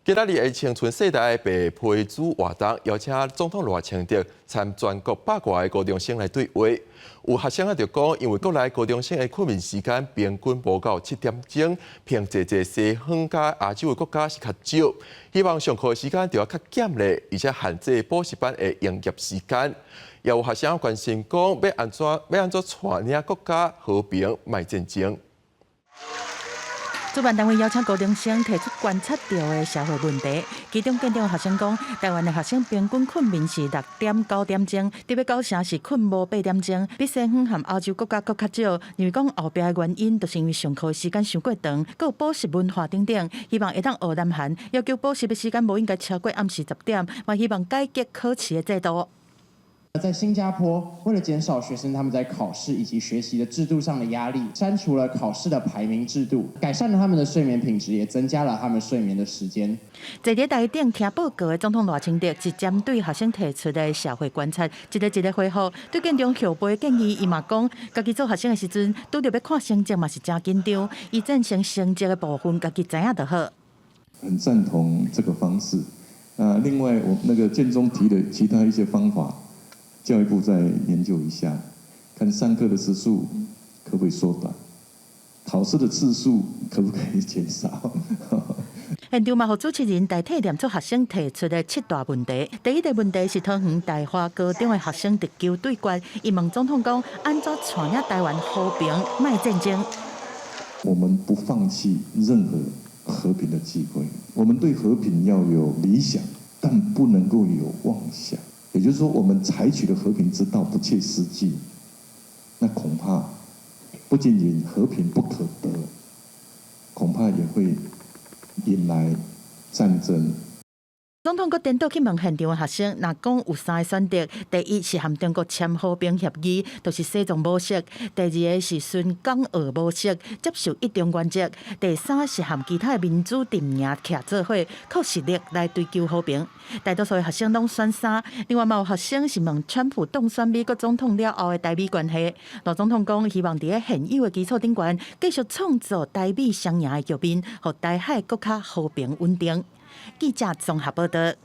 今仔日的青春世代白皮書活動，邀請總統賴清德參全國百外个高中生來對話。有學生啊就講，因為國內高中生的睏眠時間平均無夠7點鐘，憑濟濟西方佮亞洲的國家是較少，希望上課時間著愛較減咧，而且限制補習班的營業時間。也有學生關心講，欲按怎欲按怎帶領國家和平莫戰爭。主辦單位邀請高中生提出觀察著的社會問題，其中現場學生講，台灣的學生平均睏眠是6點九點鐘，佇咧九城是睏無8點鐘，比西方和歐洲國家閣較少。認為講後壁的原因，就是因為上課時間傷過長，閣有補習文化等等，希望會當學南韓，要求補習的時間無應該超過暗時10點，嘛希望改革考試的制度。在新加坡，為了減少學生他們在考試以及學習的制度上的壓力，刪除了考試的排名制度，改善了他們的睡眠品質，也增加了他們睡眠的時間。坐佇台頂聽報告的總統賴清德，是針對學生提出的社會觀察，一个一个回覆。對建中後輩建議，伊嘛講，家己做學生的時陣，拄著欲看成績嘛是誠緊張，伊贊成成績的部分，家己知影就好。很贊同這個方式。啊，另外我那個建中提的其他一些方法，教育部再研究一下，看上課的時數可不可以縮短，考試的次數可不可以減少。現場嘛，予主持人代替念出學生提出的七大問題。第一個問題是桃園大華高中的學生直球對決，伊問總統講，按怎帶領台灣和平，莫戰爭。我們不放棄任何和平的機會，我們對和平要有理想，但不能夠有妄想。也就是說，我們採取的和平之道不切實際，那恐怕不僅僅和平不可得，恐怕也會引來戰爭。總統閣顛倒去問現場的學生，若講有三个選擇，第一是和中國簽和平協議，就是西藏模式；第二个是循港澳模式，接受一中原則；第三是和其他的民主陣營徛做伙，靠實力來追求和平。大多數的學生攏選三，另外嘛有學生是問川普當選美國總統了後的台美關係。賴總統講，希望佇咧現有的基礎頂懸，繼續創造台美雙贏的局面，予台海閣較和平穩定。記者綜合報道。